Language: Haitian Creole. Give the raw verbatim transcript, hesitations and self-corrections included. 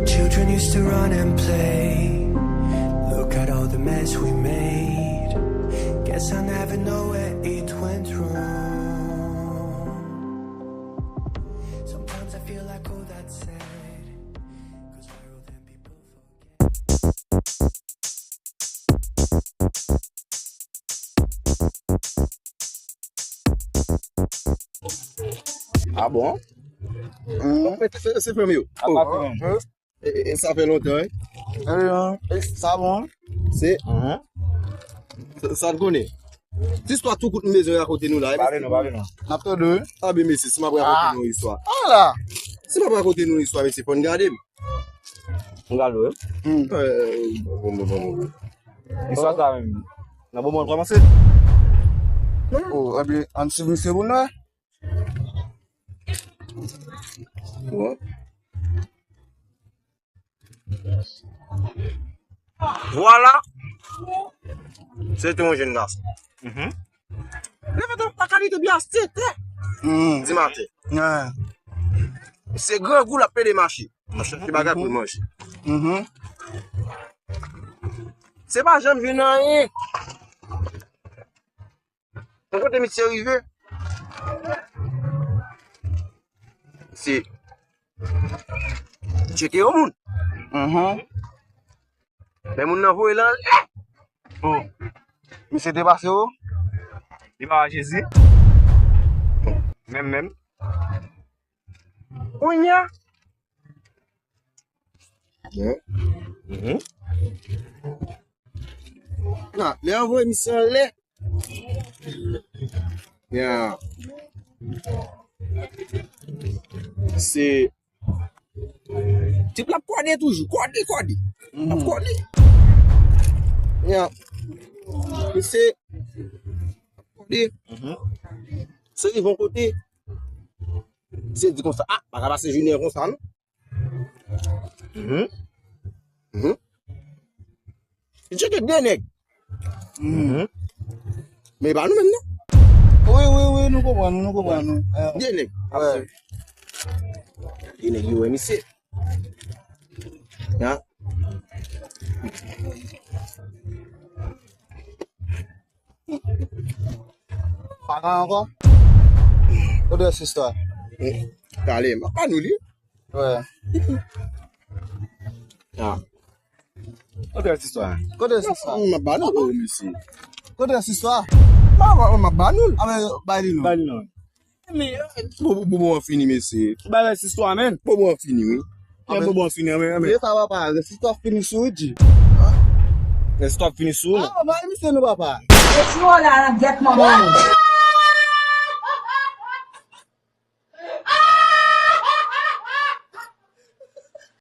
Children used to run and play. Look at all the mess we made. Guess I never know where it went wrong. Sometimes I feel like all that said, 'cause viral then people forget. Ah bon? Se, se fanmi yo. Apa fanmi? E, e, e, sa fè lontan, wi. E, e, sa bon. Se, sa, sa n konnen. Ti istwa tou kout m bezwen rakonte nou la. Pale non, pale non. N ap tande, wi. A ben, mesye, si m ap rakonte nou istwa. Ala! Si m ap rakonte nou istwa, mesye, fò n gade m. M gade w, wi. Hmm. Eh, bon, bon, bon, bon. Istwa sa menm. Nan bon, bon, kòmanse. Oh, ebyen, ann swiv misye pou n wè. Bon. Vwala. Se te yon jenn gason. Mhm. Leve tan, pa kalite byen a sèt è. Hmm. Di maten. Ah. Se grangou l ap pede mache. L ap chèche bagay pou l manje. Mhm. Se pa janm jwenn anyen. Yon kote misye rive, se tcheke yon moun. Mhm. Men moun nan voye l anlè. Oh. Misye te pase ou? Li pa wè Jezi. Menm, menm. Kounye a. Mhm. Nan, lè yo voye misye anlè. Ya. Se tip la ap kòde toujou. Kòde, kòde. L ap kòde. Ya. Misye kòde. Mhm. Se rive yon kote. Se di konsa, ah, pa ka pase jounen konsa, non? Mhm. Mhm. Li tcheke de nèg. Mhm. Men e pa nou menm, non. Wi, wi, wi, nou konprann, nou konprann. De nèg. Wi. De nèg yo wè misye. Ya. Pa gen ankò? Kote sista? Talè, m ap ba nou li. Wè. Ah. Kote sista? Kote sista? M ap ba nou, oh, mesye. Kote sista? M ap, m ap ba nou. A, men, bay li non. Bay li non. Men, eh, bo-, bo-, bonbon an fini, mesye. Bay rès istwa, menn. Bonbon an fini, wi. Anben, bonbon an fini, anben, anben. Ye sa, papa, rès istwa fini sou ou, G. Rès istwa fini sou ou, non? Ah, bay misye non, papa. E si w la nan gèt manman w.